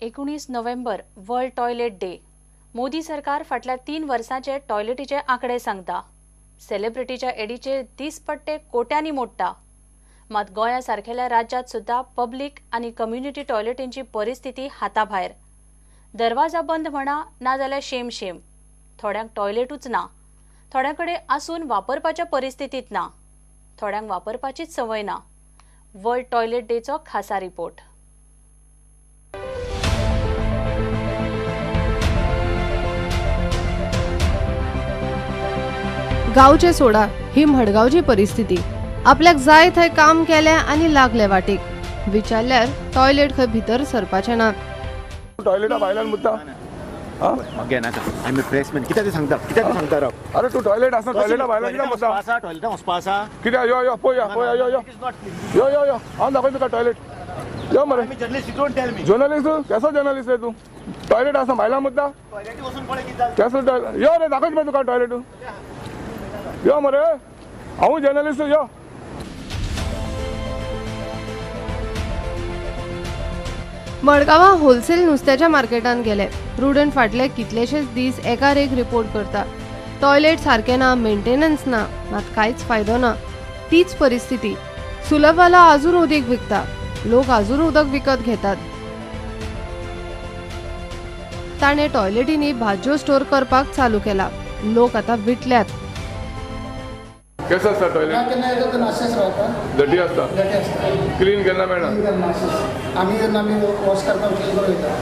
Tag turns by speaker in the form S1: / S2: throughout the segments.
S1: 19 November world toilet day. Modi सरकार फाटल्या 3 वर्सांचे टॉयलेटीचे आंकडे सांगता. सेलिब्रिटीच्या एडीचे दीसपट्टे कोट्यांनी मोडटा. मात गोंया सारकेल्या राज्यात सुद्धा पब्लिक आनी कम्युनिटी टॉयलेटींची परिस्थिती हाताभायर. दरवाजा बंद म्हणा ना जाल्यार शेम शेम. थोड्यांक टॉयलेटूच ना, थोड्यां कडेन आसून वापरपाच्या परिस्थितीत ना, थोड्यांक वापरपाचीच संवय ना. वर्ल्ड टॉयलेट डेचो खासा रिपोर्ट.
S2: गांवचे सोडा, ही मडगांवची परिस्थिती. आपल्याक जाय थंय काम केलें आनी लागले वाटेक. विचारल्यार टॉयलेट खंय भितर सरपाचें ना.
S3: टॉयलेटा भायल्यान मुत्ता सांगता. अरे तू टॉयलेट आसा, टॉयलेटा भायल्यान कित्याक मुत्ता?
S4: टॉयलेटा वचपा आसा
S3: कित्याक? यो यो पळोवया पळोवया, यो यो यो यो यो, हांव दाखयता तुका टॉयलेट. यो मरे जर्नलिस्ट, तूं कसो जर्नलिस्ट रे तूं? टॉयलेट आसा भायल्यान मुत्ता कसो? यो रे दाखयता मरे तुका टॉयलेट. यो मरे, हांव जर्नलिस्ट. यो
S2: मडगांवां होलसेल नुस्त्याच्या मार्केटांत गेले. प्रुडंट फाटले कितलेशेच दीस एकार एक रिपोर्ट करता. टॉयलेट सारकें ना, मेंटेनन्स ना, मात कांयच फायदो ना. तीच परिस्थिती. सुलभवाला अजून उदीक विकता, लोक अजून उदक विकत घेतात. ताणें टॉयलेटींनी भाजयो स्टोर करपाक चालू केला. लोक आतां विटल्यात.
S3: कसो आसता टॉयलेट?
S5: केन्ना येता तेन्ना अशेंच रावता,
S3: डटी आसता, क्लीन केन्ना मेळना.
S5: आमी जेन्ना आमी वॉश करता, क्लीन करून वयता.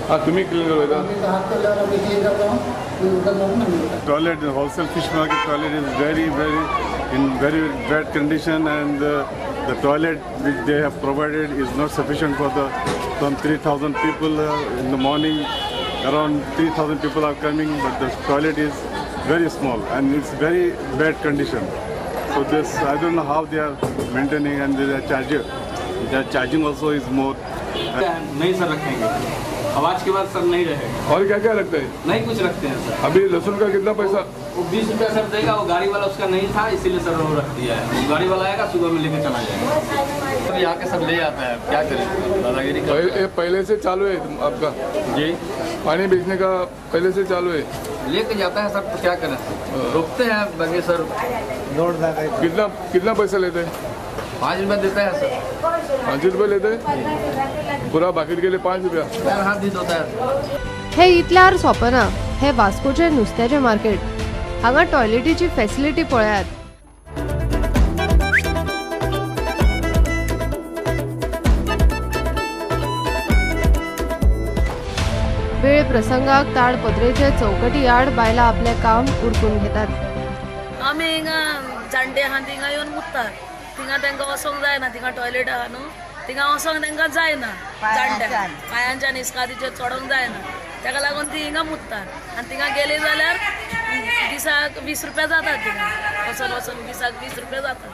S3: हां, तुमी क्लीन करून वयता?
S5: हात केल्यार आमी क्लीन करता.
S6: Toilet, wholesale fish market toilet is very very in very bad condition, and the toilet which they have provided is not sufficient for the some 3,000 people in the morning. Around 3,000 people are coming, but the toilet is very small and it's very bad condition. So this, I don't know how they are maintaining, and they are charging. They are charging also is more.
S7: नहीं sir रखेंगे, आवाज K बाद sir नहीं रहेगा.
S3: और क्या क्या रखते हैं?
S7: नहीं कुछ रखते हैं सर.
S3: अभी लहसुन का कितना पैसा?
S7: वो 20 रुपया सर देगा. वो गाड़ी वाला उसका नहीं था, इसीलिए सर वो रख दिया है. वो गाड़ी वाला आएगा सुबह में लेके चला जाएगा. सर यहाँ के सब ले आता है, क्या करें, दादागिरी.
S3: पहले से चालू है आपका
S7: जी?
S3: पानी बेचने का पहले से चालू है,
S7: लेके जाता है सर, तो क्या करें, रोकते हैं बाकी सर.
S3: कितना कितना पैसा लेते हैं?
S7: 5 रुपया देता है सर.
S3: 5 रुपये लेते हैं? पूरा बाकीट के लिए 5 रुपया.
S7: हाथ दी होता है.
S2: हे इतल्यार सोंपना. हे वास्कोचे नुस्त्याचे मार्केट. हांगा टॉयलेटीची फॅसिलिटी पळयात. वेळ प्रसंगाक ताडपत्रेचे चौकटी आड बायलां आपलें काम उरकून घेतात.
S8: आमी हिंगा जाणटे आहा थिंगा येवन मुत्तात. थिंगा तांकां वचोंक जायना, थिंगा टॉयलेट आहा न्हू, थिंगा वचोंक तांकां जायना. जाणट्यांक पांयांच्यान इस्कादीचेर चडोंक जायना, ताका लागून ती हिंगा मुत्तात. आनी थिंगा गेली जाल्यार दिसाक 20 रुपया जातात. थिंगा वचोन वचोन दिसाक 20 रुपया जातात.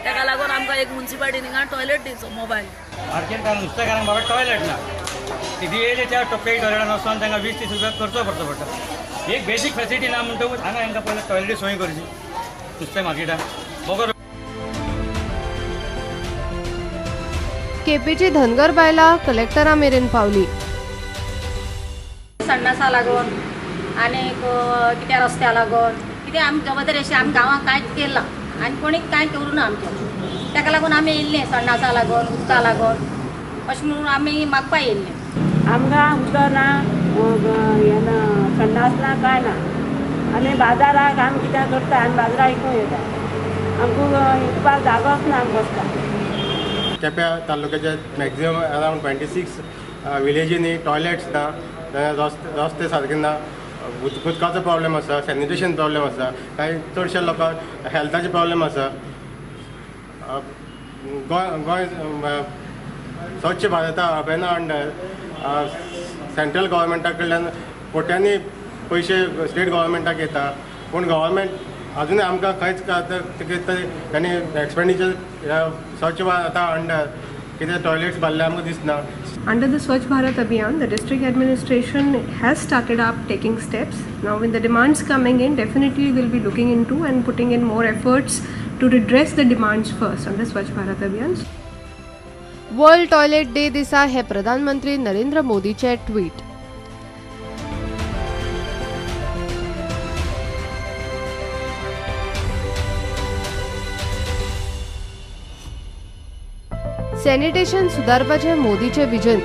S8: ताका लागून आमकां एक मुन्सिपालिटीन हिंगा टॉयलेट दिवचो. मोबायल
S9: मार्केटान नुस्तेकारांक बाबा टॉयलेट ना, ती येयले त्या टोपे टॉयलेटान वचोन तांकां 20-30 रुपया खर्चो पडचो पडटा. एक बेसीक फॅसिलिटी ना म्हणटकूच हांगा तांकां पयलीं टॉयलेटी सोय करची नुस्तें मार्केटान. बगर
S2: केपेची धनगर बायलां कलेक्टरा मेरेन पावली.
S10: संडासा लागून आनी कित्या रस्त्या लागून कितें आमी जबाबदारी अशी आमी गांवांत कांयच केलां आनी कोणीक कांय करूं ना आमचें. ताका लागून आमी येयल्ले संडासा लागून, उदका लागून अशें म्हणून आमी मागपा येयल्ले.
S11: आमकां उदक ना, हें ना, संडास ना, कांय ना. आमी बाजाराक आमी कितें करता, आमी बाजाराक विकूंक येता. आमकां विकपाक जागोच ना, आमकां बसता.
S12: केप्यां तालुक्याच्या मॅक्झिमम अरावंड 26 विलेजींनी टॉयलेट्स ना, रस्ते सारके ना, उदकाचो प्रॉब्लेम आसा, सॅनिटेशन प्रॉब्लेम आसा, कांय चडशा लोकांक हेल्थाचे प्रॉब्लेम आसा. गोंय गोंय स्वच्छ भारता अभियाना अंडर सेंट्रल गव्हर्मेंटा कडल्यान कोट्यांनी पयशे स्टेट गव्हर्मेंटाक येता, पूण गव्हर्मेंट अजूनय आमकां खंयच कितें तरी तांणी एक्सपेंडिचर स्वच्छ भारता अंडर कितें टॉयलेट्स बांदले आमकां दिसना.
S13: Under the Swachh Bharat Abhiyan, the district administration has started up taking steps. Now, with the demands coming in, definitely we'll be looking into and putting in more efforts to redress the demands first under Swachh Bharat Abhiyan.
S2: World toilet day दिसा हे प्रधानमंत्री नरेंद्र मोदीचे tweet. Sanitation सुदारपाचें मोदीचें vision.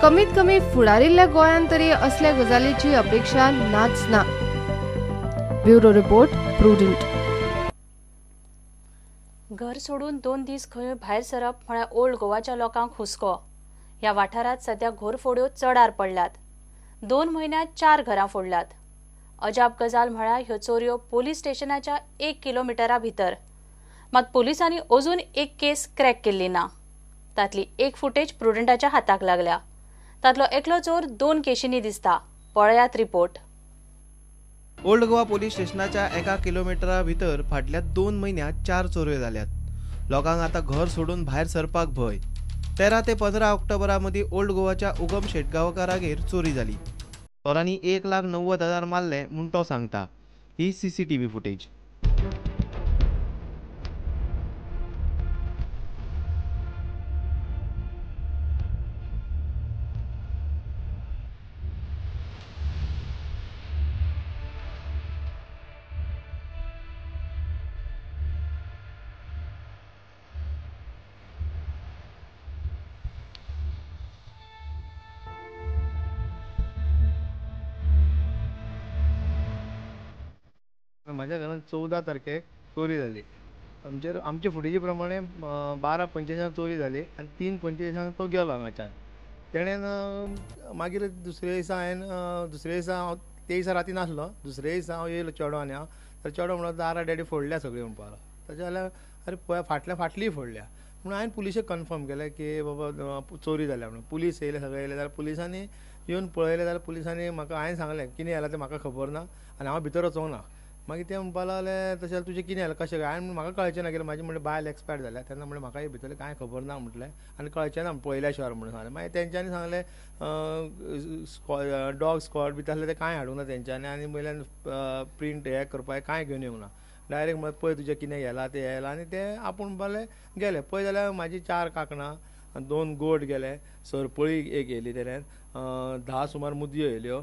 S2: कमीत कमी फुडारिल्ल्या गोंयांत तरी असल्या गजालीची अपेक्षा नाच ना. Bureau report, Prudent.
S1: घर सोडून 2 दीस खंय भायर सरप म्हळ्यार ओल्ड गोवाच्या लोकांक हुस्को. ह्या वाठारांत सध्या घोरफोड्यो चडार पडल्यात. 2 म्हयन्यांत 4 घरां फोडल्यात. अजाप गजाल म्हळ्यार ह्यो चोरयो पोलीस स्टेशनाच्या 1 किलोमिटरा भितर. मात पोलिसांनी अजून एक केस क्रॅक केल्ली ना. तातली एक फुटेज प्रुडंटाच्या हाताक लागल्या. तातलो एकलो चोर 2 केशींनी दिसता. पळयात रिपोर्ट.
S4: ओल्ड गोवा पोलीस स्टेशनाच्या 1 किलोमिटरा भितर फाटल्या 2 म्हयन्यांत 4 चोरयो जाल्यात. लोकांक आतां घर सोडून भायर सरपाक भंय. 13 ते 15 ऑक्टोबरा मदीं ओल्ड गोवाच्या उगम शेटगांवकारागेर चोरी जाली. चोरांनी 1,90,000 मारले म्हूण तो सांगता. ही CCTV footage.
S14: म्हाज्या घरान 14 तारखेक चोरी जाली. आमचेर आमचे फुटेजी प्रमाणे 12:45 चोरी जाली आनी 3:45 तो गेलो हांगाच्यान. तेणेन मागीर दुसरे दिसा हांवें दुसरे दिसा हांव ते दिसा राती नासलो. दुसरे दिसा हांव येयलो चेडो आनी हांव तर चेडो म्हणून दारां डॅडी फोडल्या सगळीं म्हणपाक लागलो. तशें जाल्यार अरे पळय फाटल्या फाटलीय फोडल्या म्हणून हांवें पुलिशेक कन्फर्म केलें की बाबा चोरी जाल्या म्हणून. पुलीस येयले सगळे येयले जाल्यार पुलिसांनी येवन पळयलें जाल्यार पुलिसांनी म्हाका हांवें सांगलें कितें जालां तें म्हाका खबर ना आनी हांव भितर वचोंक ना. मागीर ते म्हणपाक लागले तशें जाल्यार तुजें कितें जालें कशें काय? हांवें म्हाका कळचें ना कित्याक म्हाजी म्हणलें बायल एक्सपायर जाल्या तेन्ना म्हणलें म्हाका भितरलें कांय खबर ना म्हटलें आनी कळचें ना पळयल्या शिवाय म्हणून सांगलें. मागीर तेंच्यांनी सांगलें डॉग स्क्वॉड बी तसलें तें कांय हाडूंक ना तेंच्यांनी आनी वयल्यान प्रिंट हें करपाक कांय घेवन येवंक ना. डायरेक्ट म्हणल्यार पळय तुजें कितें गेलां तें येयलां आनी ते आपूण म्हणपाक गेले. पळय जाल्यार म्हाजी 4 कांकणां, 2 गोट गेले, सरपळी एक येयली तेन्यान, 10 सुमार मुदयो येयल्यो,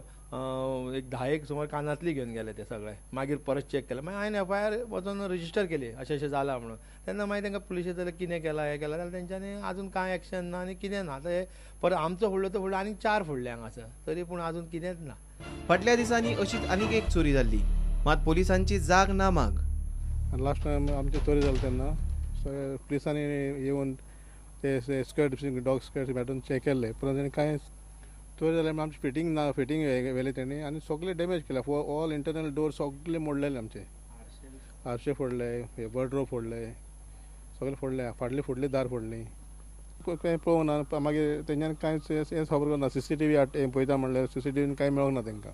S14: एक 10 सुमार कानांतली घेवन गेले ते सगळे. मागीर परत चॅक केलें. मागीर हांवें FIR वचोन रजिस्टर केली अशें अशें जालां म्हणून. तेन्ना मागीर तांकां पुलिशेक जाल्यार कितें केलां हें केलां जाल्यार तेंच्यांनी आजून कांय एक्शन ना आनी कितें ना. आतां हे परत आमचो फुडलो तो फुडलो आनीक 4 फुडले हांगासर तरी पूण आजून कितेंच ना.
S4: फाटल्या दिसांनी अशीच आनीक एक चोरी जाल्ली. मात पोलिसांची जाग ना माग.
S6: लास्ट टायम आमची चोरी जाली तेन्ना पुलिसांनी येवन ते स्कर्ट डॉग स्कर्ट भेटून चॅक केल्ले पूण तेणी कांय चोरी जाल्यार आमची फिटींग ना, फिटींग व्हेले तेणी आनी सगळे डॅमेज केल्या. ऑल इंटरनल डोर सगळे मोडलेले आमचे, आरशे फोडले, वॉर्डरोब फोडले, सगळे फोडले, फाटले फोडले, दार फोडली. कांय पळोवंक ना. मागीर तेंच्यान कांयच हें खबर ना. CCTV पळयता म्हणल्यार CCTV कांय मेळोंक ना तेंकां.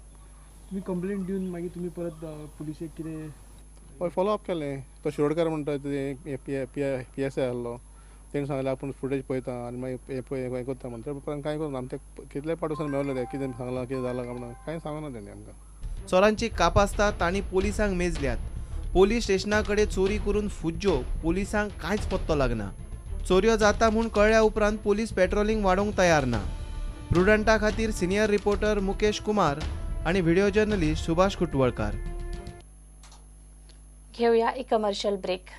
S15: तुमी कंप्लेन दिवन मागीर तुमी परत पुलिशेक कितें?
S6: हय, फॉलोअप केलें. तो शिरोडकर म्हणटा PSI आहलो, तेणें सांगलें आपूण फुटेज पळयता आनी मागीर हें करता म्हणटा. उपरांत कांय करूं ना. आमचे कितले पाट वचून मेवले ते कितें सांगलां कितें जालां काय म्हणून कांय सांगना तेणी आमकां.
S4: चोरांची कापासता तांणी पोलिसांक मेजल्यात. पोलीस स्टेशना कडेन चोरी करून फुज्जो पोलिसांक कांयच पत्तो लागना. चोरयो जाता म्हूण कळ्ळ्या उपरांत पोलीस पेट्रोलिंग वाडोवंक तयार ना. प्रुडंटा खातीर सिनियर रिपोर्टर मुकेश कुमार आनी व्हिडिओ जर्नलिस्ट सुभाष कुटवळकार.
S1: घेऊया एक कमर्शियल ब्रेक.